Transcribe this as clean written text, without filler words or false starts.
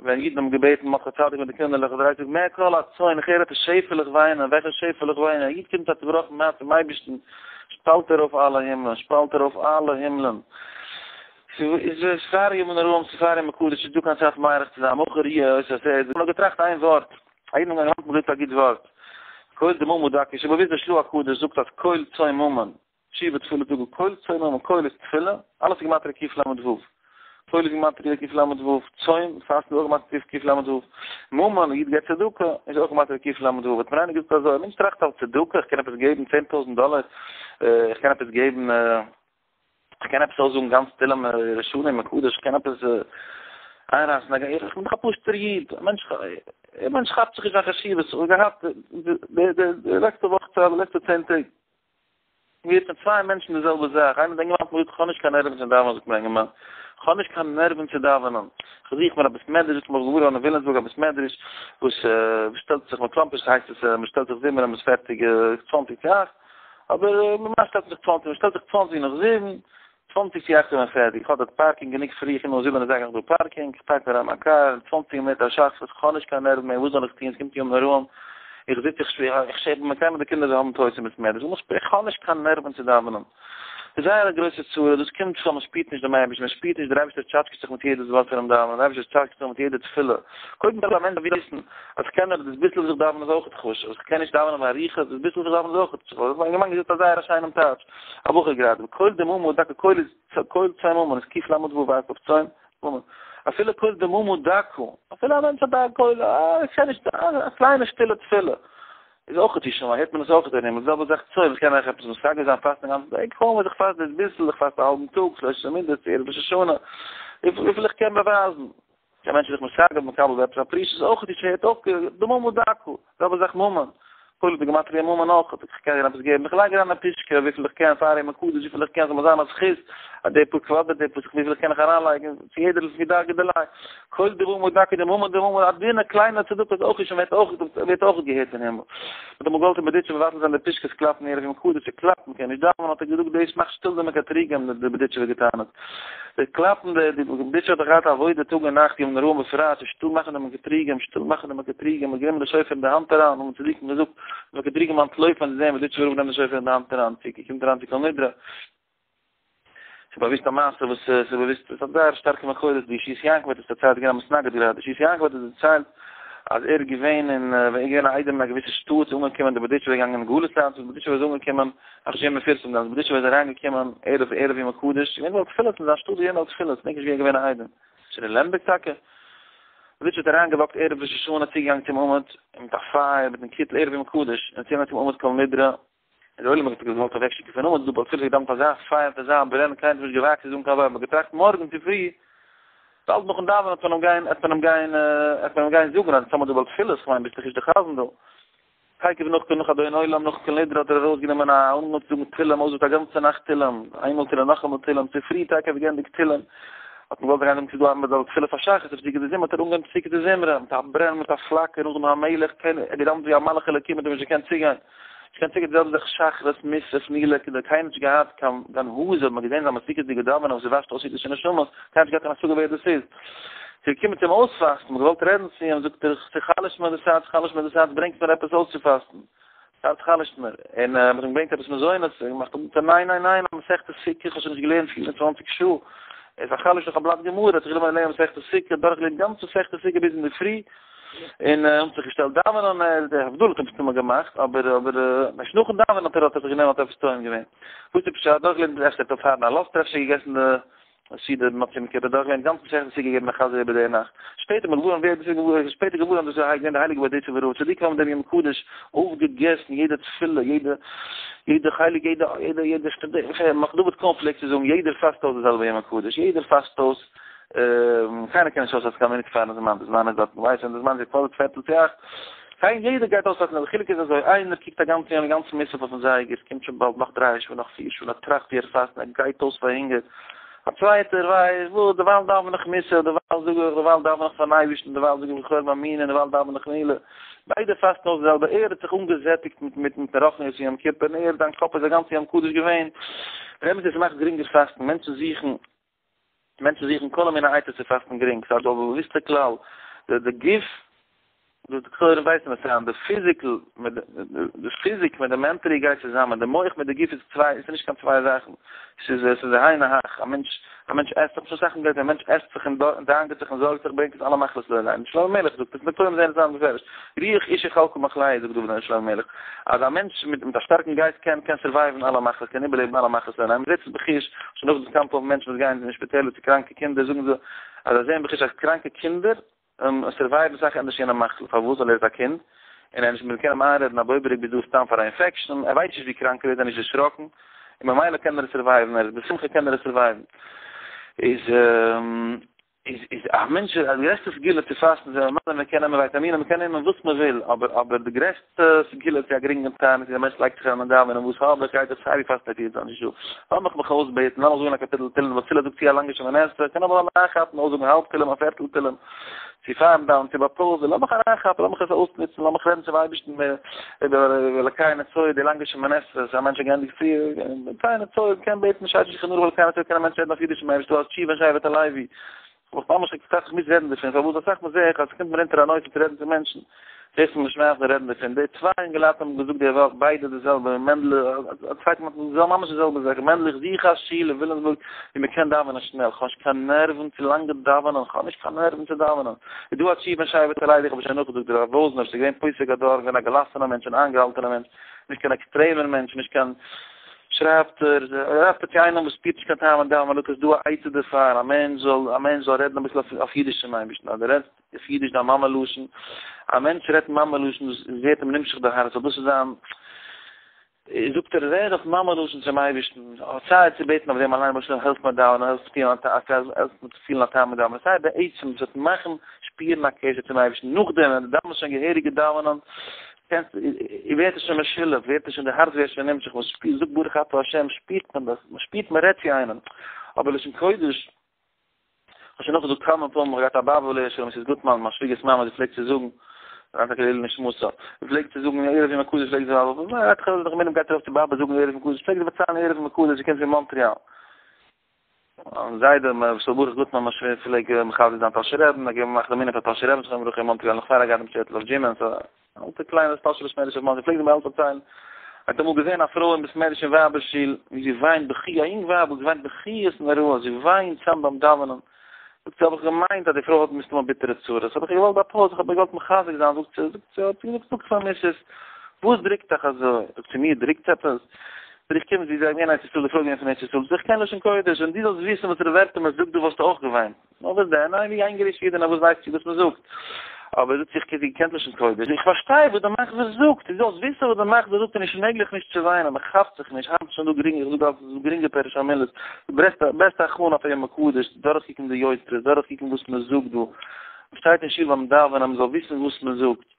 ווען אידן האבן געבעטן מרדכי צדיק מיט די קינדערלעך האט ער געזאגט מה קול הצאן, איך הער עפעס שעפעלעך וויינען, וועלכע שעפעלעך וויינען, א איד קומט א צובראכן הארץ צום אייבערשטן, שפאלט ער אויף אלע הימלען, שפאלט ער אויף אלע הימלען. ס'איז פאר ימים נוראים, ס'איז פאר יום הקדוש, ס'איז נישטא קיין צייט מאריך צו זיין, מחר יהיה עושה עשה, איך האב נאר געטראכט איין ווארט, א איד האט מיר געזאגט א גוט ווארט, קול דממה דקה, שוין באוויסט דער של"ה הקדוש זאגט אז קול צום ממון, תשובה תפלה דגל קול צום ממון, קול איז תפילה, אלעס איז גמטריא קל"ו, קול איז גמטריא קל"ו, צום, פאסטן איז אויך גמטריא קל"ו, ממון, א איד געבט צדקה, איז אויך גמטריא קל"ו, האט מיר איינער געזאגט אזוי, א מענטש טראכט אויף צדקה, איך קען עפעס געבן 10,000 דאלער, איך קען עפעס געבן. איך קען עפעס אויסזאגן גאנץ תהלים ראש השנה יום הקדוש, איך קען עפעס איינרייסן א איך בין דאך א פשוט'ער איד, א מענטש א מענטש כאפט זיך נישט זיין חשיבות, איך האב געהאט די די די לעצטע וואך צייט, די לעצטע צען טעג, געהערט פון צוויי מענטשן די זעלבע זאך, איינער האט אינגערמאן האט מיר געזאגט איך האב נישט קיין נערוון צו דאווענען, זאגט מיר א אינגערמאן, איך האב נישט קיין נערוון צו דאווענען, איך זוך מיר א בית מדרש, זאגט מיר איך געוואר געווארן אין וויליאמסבורג א בית מדרש וואס שטעלט זיך, מכלומר'שט הייסט עס, מען שטעלט זיך זיבן און מען איז פערטיג צוואנציג צו אכט, אבער ממש שטעלט זיך צוואנציג, מען שטעלט זיך צוואנציג נאך זיבן, צוואנציג צו אכט איז מען פערטיג, איך האב דארט parking גענוג פרי, איך קום נאך זיבן אזייגער נאך דא parking, איך פארק אריין מיין קאר, אין צוואנציג מינוט א שחרית, איך האב נישט קיין נערוון מער, וואס זאל איך טון, עס קומט ימים נוראים, איך זיץ איך איך שעפ מיט די קינדער זיי האבן toys אין בית מדרש, איך האב נישט קיין נערוון צו דאווענען. ס'איז זייער א גרויסע צרה, דאס קומט פון מען שפירט נישט דעם אייבערשטן, מען שפירט נישט דער אייבערשטער טשאטשקעט זיך מיט יעדעס ווארט פונעם דאווענען, דער אייבערשטער טשאטשקעט זיך מיט יעדע תפילה, קודם דארף א מענטש וויסן אז כ'קען נאר דאס ביסל וואס איך דאווען איז אויכעט חשוב, אז כ'קען נישט דאווענען באריכות, דאס ביסל וואס איך דאווען איז אויכעט חשוב, האט מיר א אינגערמאן געזאגט א זייער א שיינעם טייטש, א בחור גראדע, קול דממה דקה קול איז קול צום ממון איז קל"ו ווייזט אויף צום ממון, אפילו קול דממה דקה, אפילו א מענטש האט א קול, א איך קען נישט, א קליינע שטילע תפילה. איז אויך טישן ווייל הערט מען עס אויך אין הימל, די זעלבע זאך צוים, איך קען אייך עפעס מסגר זיין פאסטן א גאנצן טאג, קוים וואס איך פאסט דאס ביסל, איך פאסט א האלבן טאג, שלוש מידות, ערב ראש השנה, וויפיל איך קען באווייזן. א מענטש איז זיך מסגר מקבל עפעס א פרישות, אויך טישן הערט אויך דממה דקה, די זעלבע זאך ממון, כולל די גמטריא ממון אויך, איך קען איר עפעס געבן, איך לייג אריין א פישקע וויפיל איך קען פאר יום הקדוש, וויפיל איך קען, זאל מיר זיין א זכות, אז די פאר קוואדער די פאר וויפיל איך קען איך אריינלייגן, צו יעדער לפי דרגא דיליה. קול דממה דקה דממה דממה א דינע קליינע צדקה איז אויך שוין ווערט אויך ווערט אויך געהערט אין הימל. מ'האט אמאל געוואלט אין בארדיטשוב מבטל זיין די פישקעס קלאפן ערב יום הקדוש צו קלאפן קען נישט דאווענען האט ער געזאגט דאס מאכט שטיל די מקטריגים די בארדיטשובער געטענה'ט די קלאפן די די בארדיטשובער האט דאך געהאט א עבודה טאג און נאכט ימים נוראים בפרט צו שטיל מאכן די מקטריגים שטיל מאכן די מקטריגים מ'האט גענומען די שופר אין די האנט אריין האבן צדיקים געזאגט די מקטריגים אנטלויפן ווען זיי זעען בארדיטשובער רב נעמט די שופר אין די האנט אריין צו קומט אריין צו כל נדרי. ס'איז באוויסט א מעשה וואס ס'איז באוויסט, עס האט זייער שטארקע מקורות, די ישועות יעקב האט עס דערציילט, געווען א מתנגד גראדע, די ישועות יעקב האט עס דערציילט אז ער איז געווען אין, ווען ער איז געווען א איידעם אין א געוויסע שטאט, איז אנגעקומען, דער בארדיטשובער איז געגאנגען אין גלות אריין, צום בארדיטשובער איז אנגעקומען, נאך נישט געווען מפורסם דאן, דער בארדיטשובער איז אריינגעקומען ערב ערב יום הקדוש, געווען בעל תפילות אין זיין שטאט איז געווען בעל תפילות, כ'דענק נישט ווי ער איז געווען א איידעם, אפשר אין לעמבערג טאקע? בארדיטשובער האט אריינגעוואקט ערב ראש השנה, צוגעגאנגען צום עמוד, מיט א פייער, מיטן קיטל ערב יום הקדוש, און צוגעגאנגען צום עמוד כל נדרי, און דער עולם האט זיך געוואלט אוועקשיקן פון עמוד, דא בעל תפילה געדאווענט אזא פייער מיט אזא ברען, קיינער האט נישט געוואגט צו זאגן קיין ווארט, מען האט געטראכט מארגן צופרי, באלד נאכן דאווענען וועט מען אים גיין, וועט מען אים גיין, וועט מען אים גיין זאגן אז יעצט האבן מיר דא בעל תפילות, כ'מיין ביסט דאך נישט די חזן דא. תיכף נאך נאך אדון עולם נאך כל נדרי האט ער ארויסגענומען א אנגעהויבן צו זאגן תהלים, אויסגעזאגט א גאנצע נאכט תהלים, איינמאל תהלים נאכאמאל תהלים, צופרי תיכף געענדיגט תהלים, האט מען געוואלט אריין זאגן צו דא א בעל תפילה פאר שחרית, פסוקי דזמרה האט ער אנגעהויבן פסוקי דזמרה, מיט א ברען מיט א פלאקער, נאכדעם המלך, קיינער, ער האט געדאווענט ווי א מלאך אלוקים האט אים נישט געקענט צוגיין. איך קען זיכער די זעלבע זאך שחרית מוסף נעילה כדי קיינער האט נישט געהאט קיין קיין העזה האט מען געזען זיין מסוכות'דיגע דאווענען וואס ס'וואשט אויס אידישע נשמות קיינער האט נישט געהאט קיין השגה ווער דאס איז ס'איז געקומען צום אויספאסטן מ'האט געוואלט רעדן צו אים זאגט ער ס'חלש'ט מיר דאס הארץ חלש'ט מיר דאס הארץ ברענגט מיר עפעס אויסצופאסטן ס'הארץ חלש'ט מיר און מ'האט אים געברענגט עפעס מזונות ער מאכט אפ ניין ניין ניין א מסכת סוכה איך האב שוין נישט געלערנט 24 שעה ער פארחלש'ט נאך א בלאט גמרא האט זיך גענומען לערנען מסכת סוכה דורכגעלערנט גאנץ מסכת סוכה ביז אינדערפרי און האט זיך געשטעלט דאווענען, די הבדלה האט ער מסתמא געמאכט, אבער אבער נישט נאכן דאווענען האט ער האט ער זיך גענומען האט עפעס טועם געווען. וואס איז פשט? דורכגעלערנט אפשר האט ער פארן א לאסטער אפשר געגעסן די סעודה מוצאי יום כיפור, דורכגעלערנט גאנץ מסכת סוכה געגעבן א חזר איבער די נאכט. שפעטער מ'האט געווארן ווער דאס איז געווארן, שפעטער געווארן אז דאס איז געווען די הייליגע בארדיטשובער רב, צדיקים האבן דעם יום הקדוש אויפגעגעסן יעדע תפילה, יעדע יעדע חלק, יעדע יעדע יעדע, מח דוד קאהן פלעגט צו זאגן, יעדער פאסט אויס די זעלבע יום הקדוש, יעדער פאסט אויס קיינער קען נישט אויסהאלטן קיין מינוט פארן זמן, די זמן איז דארטן, ווייסט ווען די זמן איז קוואדער פערטל צו אכט, קיין יעדער גייט אויסהאלטן, די חילוק איז אזוי, איינער קוקט א גאנצן יום גאנצן מוסף אויפן זייגער, עס קומט שוין באלד נאך דריי שעה, נאך פיר שעה, און ער טראכט ווי ער פאסט און ער גייט אויס פאר הונגער, א צווייטער ווייסט וואס, דערווייל דאווען איך מוסף, דערווייל זאג איך, דערווייל דאווען איך פארן אייבערשטן, דערווייל זאג איך בכור מאמינים, דערווייל דאווען איך נעילה, ביידע פאסטן אויס די זעלבע, ער האט זיך אנגעזעטיגט מיט מיט מיט רוחניות יום כיפור, און ער, זיין קאפ איז א גאנצן יום קדוש געווען, דער אמת איז עס מאכט גרינגער פאסטן, מענטשן זוכן. מענטשן זוכן כל מיני עצות צו פאסטן גרינג, ס'איז א באוואוסטע כלל. די גוף, די דאקטוירים ווייסן עס היינט, די physical מיט די פיזיק מיט די mentally גייט צוזאמען, די מח מיט די גוף איז צוויי, עס איז נישט קיין צוויי זאכן, עס איז עס איז היינו הך, א מענטש א מענטש עסט זיך, שוין אסאך מאל געהערט, א מענטש עסט זיך און דאגה'ט זיך און זארגט זיך ברענגט עס אלע מחלות לא עלינו, שלמה המלך זאגט עס, דאקטוירים זעען עס היינט בפירוש, רוח איש יכלכל מחלהו זאגט דוד שלמה המלך, אז א מענטש מיט מיט א שטארקן גייסט קען קען survive ן אלע מחלות, קען איבערלעבן אלע מחלות לא עלינו, מען זעט עס בחוש, שוין נאך דאס כמה פעמים מענטשן וואס גייען אין שפיטעלער צו קראנקע קינדער זאגן זיי אז זיי זעען בחוש אז קראנקע קינדער survive ן אסאך ענדערש יענע מחלה, פארוואס? ווייל ער איז א קינד, און ער נישט מען קען אים איינרעדן אז בויבעריק ביסט דא סתם פאר א infection, ער ווייסט נישט ווי קראנק ער איז, ער איז נישט דערשראקן, און ממילא קען ער עס survive ן, ער איז בשמחה קען ער עס survive ן. איז איז איז א מענטש די גרעסטע סגולה צו פאסטן איז ממילא מען קען נעמען ווייטאמינען מען קען נעמען וואס מען וויל, אבער אבער די גרעסטע סגולה צו א גרינגן תענית איז א מענטש לייגט זיך אריין אין דאווענען וואס האב איך גייט איך סייווי פאסטן אויף איד זיין נישט דא, לאמיך מיך אויסבעטן לאמיך זאגן א קאפיטל תהלים וואס תפילה זאגט צו א לאנגע שמונה עשרה קען אבער אריינכאפן אויסזאגן האלב תהלים א פערטל תהלים צו פארן דאווענען צו ביי פאוזע לאמיך אריינכאפן לאמיך עס אויסנוצן לאמיך רעדן צום אייבערשטן איבער אלקי נצור די לאנגע שמונה עשרה א מענטש האט געענדיגט פריער אלקי נצור קען בעטן שייטש זיך נאר אלקי נצור קען א מענטש רעדן אויף אידיש צום אייבערשטן דו האסט תשובה אין שבט הלוי כ'וואלט ממש געטראכט איך מוז רעדן דערפון, פארוואס אסאך מאל זעה איך אז ס'קומט מיר אונטער א נושא צו רעדן צו מענטשן, זעסט מיר נישט מער פון רעדן דערפון, די צוויי אינגעלייט האבן געזאגט די וואך ביידע די זעלבע, מענדל, א צווייטע מאל האט געזאגט ממש די זעלבע זאך, מענדל איך זוך א שול אין וויליאמסבורג ווי מען קען דאווענען שנעל, כ'האב נישט קיין נערוון צו לאנגע דאווענען, כ'האב נישט קיין נערוון צו דאווענען, איז דא א תשובה אין שבט הלוי, איך האב שוין נאכגעזאגט, רב וואזנער איז געווען פוסק הדור, געווען א געלאסענער מענטש, אן איינגעהאלטענער מענטש, נישט קיין עקסטרעמער מענטש, נישט קיין. שרייבט ער, שרייבט ער צו איינעם וואס שפירט נישט קיין טעם אין דאווענען, לוק איז דא א עצה דערפאר, א מענטש זאל, א מענטש זאל רעדן אביסל אויף אידיש צום אייבערשטן, אז דו רעדסט אויף אידיש דיין מאמע לשון, א מענטש רעדט מאמע לשון דאס ווערט אים נמשך די הארץ, ווייל דאס איז זיין, זאגט ער, רעד אויף מאמע לשון צום אייבערשטן, סיי צו בעטן אויף דעם אליין, למשל העלף מיר דאווענען, העלף מיר פילן א טעם אין דאווענען, סיי בעצם דאס וועט מאכן שפירן א קשר צום אייבערשטן, נאכדעם ווען דו דאווענסט שוין געהעריגע דאווענען, קענסט, ווערט עס שוין משולב, ווערט עס שוין, די הארץ ווערט שוין נמשך, וואס שפירט, זאגט ברוך אתה ה', שפירט מען דאס, מען שפירט מען רעדט צו איינעם, אבער לשון קודש, כ'האב שוין נאכגעזאגט כמה פעמים, כ'האב געהאט א באבע עליה השלום, Mrs. גוטמאן, מיין שוויגער'ס מאמע, זי פלעגט צו זאגן, זי האט לעילוי נשמתה, זי פלעגט צו זאגן ערב יום הקדוש פלעגט זי, גייט ארויף צו באבע זאגן ערב יום הקדוש, פלעגט זי פארציילן ערב יום הקדוש, זי קומט פון מאנטריאל. מיין זיידע ר' ישראל ברוך גוטמאן מיין שווער פלעג מחזק זיין טאהשער רעבן, ער האט געמאכט די מנין פאר טאהשער רעבן זכרונו לברכה אין מאנטריאל נאך פאר ער געהאט דעם צעטל אויף דזשימענס, א אלטע קליינע טאהשער בית מדרש אויף מאנטריאל, פלעגט זי מיר אלץ פארציילן, ער האט אמאל געזען א פרוי אין בית מדרש אין ווייבער שול ווי זי וויינט בכי, א יונג ווייבל, זי וויינט בכיות נוראות, זי וויינט צאם ביים דאווענען, זאגט זי האב איך געמיינט אז די פרוי האט מסתמא ביטערע צרות, האב איך געוואלט א פאוז, איך האב איר געוואלט מחזק זיין, זאגט זי, זאגט זי, האט זי געזאגט, זאגט פאר Mrs., וואס דריקט אייך אזוי? זאגט זי, מיר דריקט עפעס? זאג איך, קום, זי איז געווען ארץ ישראל, די פרוי איז געווען פון ארץ ישראל, זאגט זי, איך קען לשון קודש, ווען דו זאלסט וויסן וואסערע ווערטער מען זאגט דא וואלסטו אויך געוויינט. נאר וואס דען, ניין, ווי איינגערישט יעדער, נאר וואס ווייסטו וואס מען זאגט? אבער זאגט זי, איך קען געקענט לשון קודש, איך פארשטיי וואס די מחזור זאגט, דו זאלסט וויסן וואס די מחזור זאגט איז נישט מעגליך נישט צו וויינען, מען כאפט זיך נישט, היינט איז שוין דא גרינג, איך זאג אלץ, עס איז דא גרינגע פירוש המילות, די בעסטע בעסטע הכנה אויף א יום הקדוש, דורכקוקן די יוצרות, דורכקוקן וואס מען זאגט דא, מען שטייט אין שול ביים דאווענען, מען זאל וויסן וואס מען זאגט.